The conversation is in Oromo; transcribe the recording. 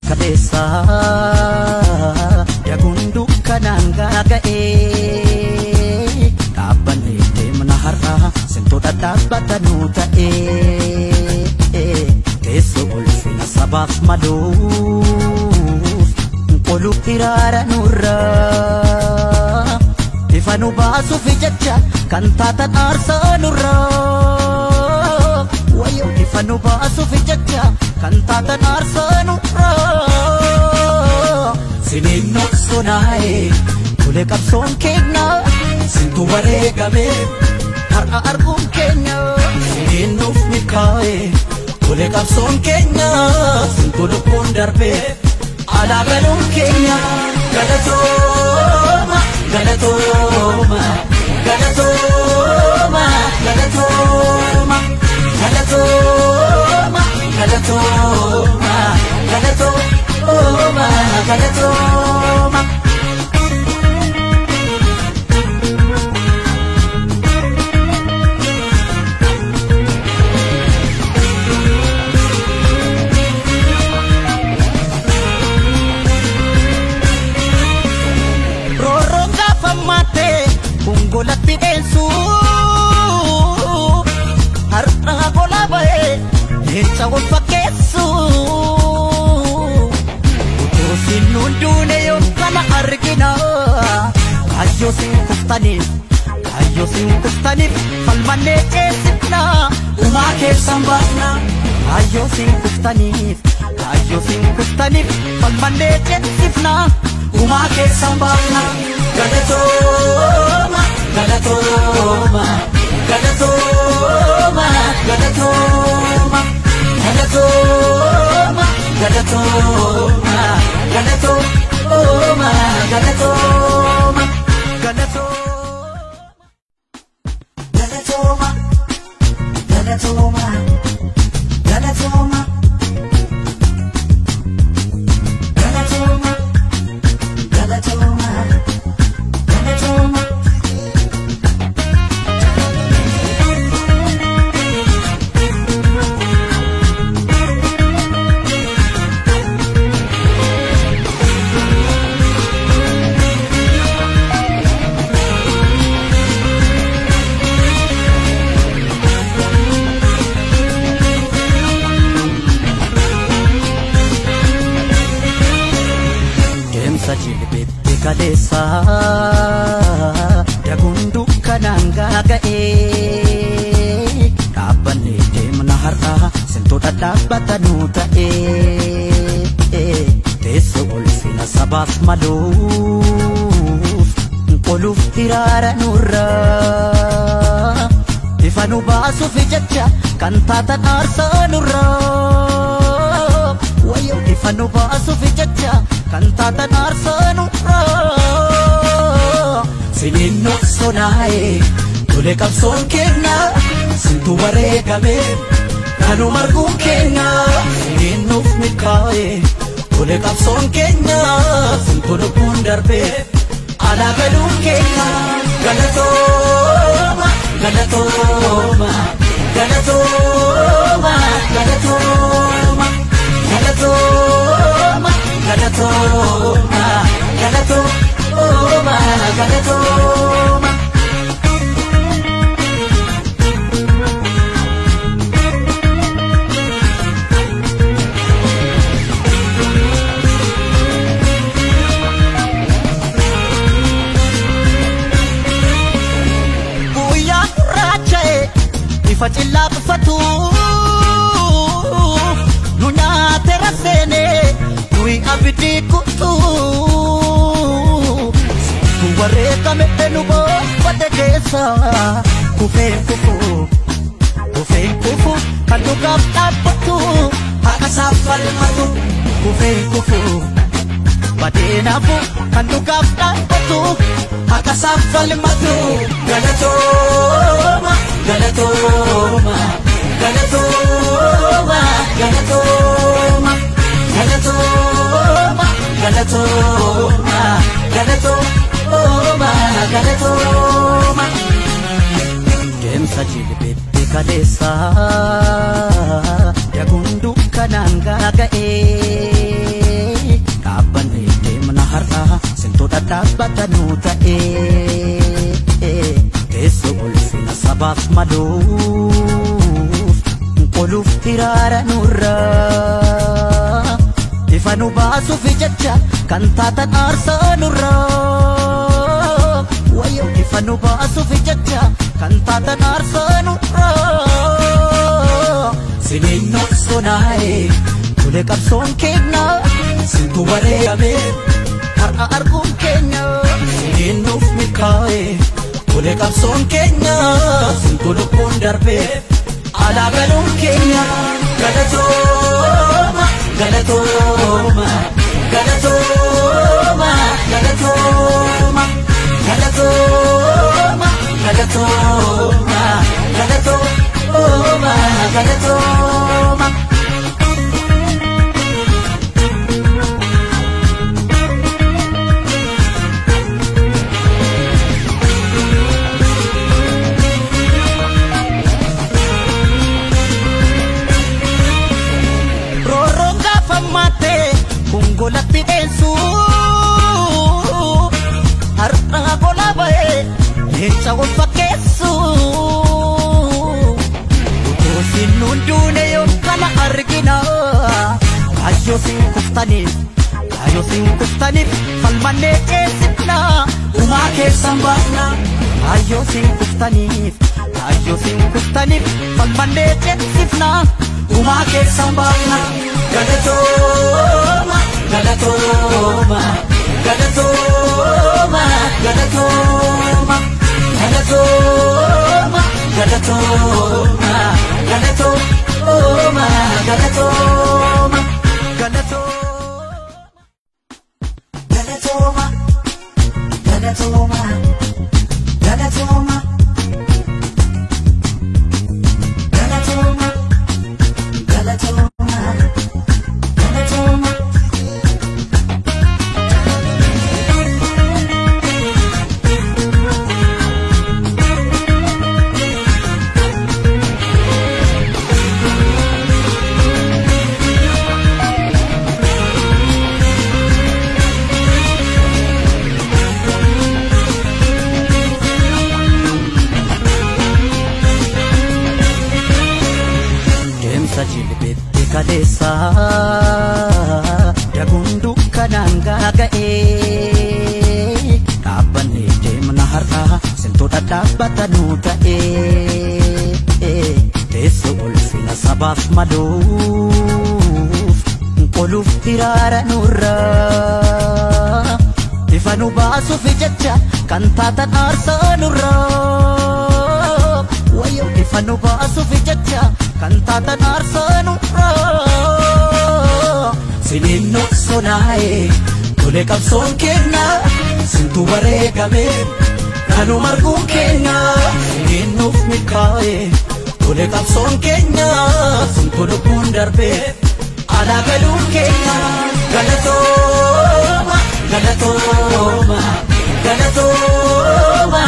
Kaleessa daguun dukkanaan gaaga'ee dhaabbannee deemna har'a sintoota dhaabbatanuu ta'ee teessoo ulfina sabaaf maluuf qoluu hiraara nurraa ifa nu baasuuf jecha kan taatan aarsaa nurraa wayyoo ifa nu baasuuf jecha kan taatan aarsaa nurraa siniin noqsonaa'e tole qabsoon keenya sintu wareegame har'a arguun keenya siniin nuuf milkaa'e tole qabsoon keenya sintu lubbuun darbe alaa galuun keenya galatooma galatooma galatooma galatooma galatooma galatooma galatooma galatooma. Roorroon gaafa maatee gongolatti dheessu har'a gola ba'ee leenca wal fakkeessu. Utuu sinuun duune yoo kana argina kaayyoo sin kuftaniif kaayyoo sin kuftaniif falmannee ceesifna Uumaa keessan baafna kaayyoo sin kuftaniif kaayyoo sin kuftaniif falmannee ceesifna uumaa keessan baafna galatooma galatooma galatooma galatooma galatooma galatooma galatooma galatooma galatooma. galatooma galatooma galatooma galatooma galatooma galatooma. Deemsa jilbeetti kaleessa daguun dukkanaan gaaga'ee dhaabbannee deemna har'a sintoota dhaabbatanuu ta'ee teessoo ulfina sabaaf maluuf qoluuf hiraara nurraa ifa nu baasuuf jecha kan taatan aarsaa nurraa wayyoo ifa nu baasuuf jecha kan taatan aarsaa nurraa Siniin noqsonaa'e tole qabsoon keenya sintu wareegame kanuma arguun keenya siniin nuuf milkaa'e tole qabsoon keenya sintu lubbuun darbe alaa galuun keenya galatooma galatooma galatooma galatooma galatooma galatooma galatooma galatooma. Guyyaa gurraacha'e ifa cillaa buufatu nu nyaate raseene nuyi abidii kutu nu wareegame nu boobate keessa kufeen kufu kufeen kufu kan dhugaaf dhaabbatu Haqa isaaf falmatu kufeen kufu badeenaafu kan dhugaaf dhaabbatu haqa isaaf falmatu galatooma galatooma galatooma galatooma galatooma galatooma galatooma galatooma. Deemsa jilbeetti kaleessa daguun dukkanaan gaaga'ee nu baasuuf jecha kan taatan aarsaa nurraa. Wayyoo ifa nu baasuuf jecha kan taatan aarsaa nurraa. Siniin noqsonaa'e Tole qabsoon keenya sintu wareegame har'a arguun keenya. Siniin nuuf milkaa'e tole qabsoon keenya sintu lubbuun darbe alaa galuun keenya. Galatooma galatooma galatooma galatooma galatooma galatooma galatooma galatooma. Roorroon gaafa maattee gongolatti dheessu. Har'a gola ba'ee leenca ol fakkeessu. Utuu siin nuun duune yoom kana argina. Kaayyoo siin kuftaniif kaayyoo siin kuftaniif falmannee ceesifna. Uumaa keessan baafna Kaayyoo siin kuftaniif kaayyoo siin kuftaniif falmannee ceesifna. Uumaa keessan baafna. Galatooma galatooma galatooma galatooma galatooma galatooma galatooma galatooma Galatooma. galatooma galatooma galatooma galatooma galatooma galatooma. Deemsa jilbeetti kaleessa daguun dukkanaan gaaga'ee dhaabbannee deemna har'a sintoota dhaabbata nuu ta'ee teessoo ulfina sabaaf maluuf qoluuf hiraara nurraa ifa nu baasuuf jecha kan taatan aarsaa nurraa. Wayyoo ifa nu baasuuf jecha kan taatan aarsaa nurraa. Siniin noqsonaa'e tole qabsoon keenya sintu wareegame kanuma arguun keenya. Siniin nuuf milkaa'e tole qabsoon keenya sintu lubbuun darbe alaa galuun keenya. Galatooma galatooma galatooma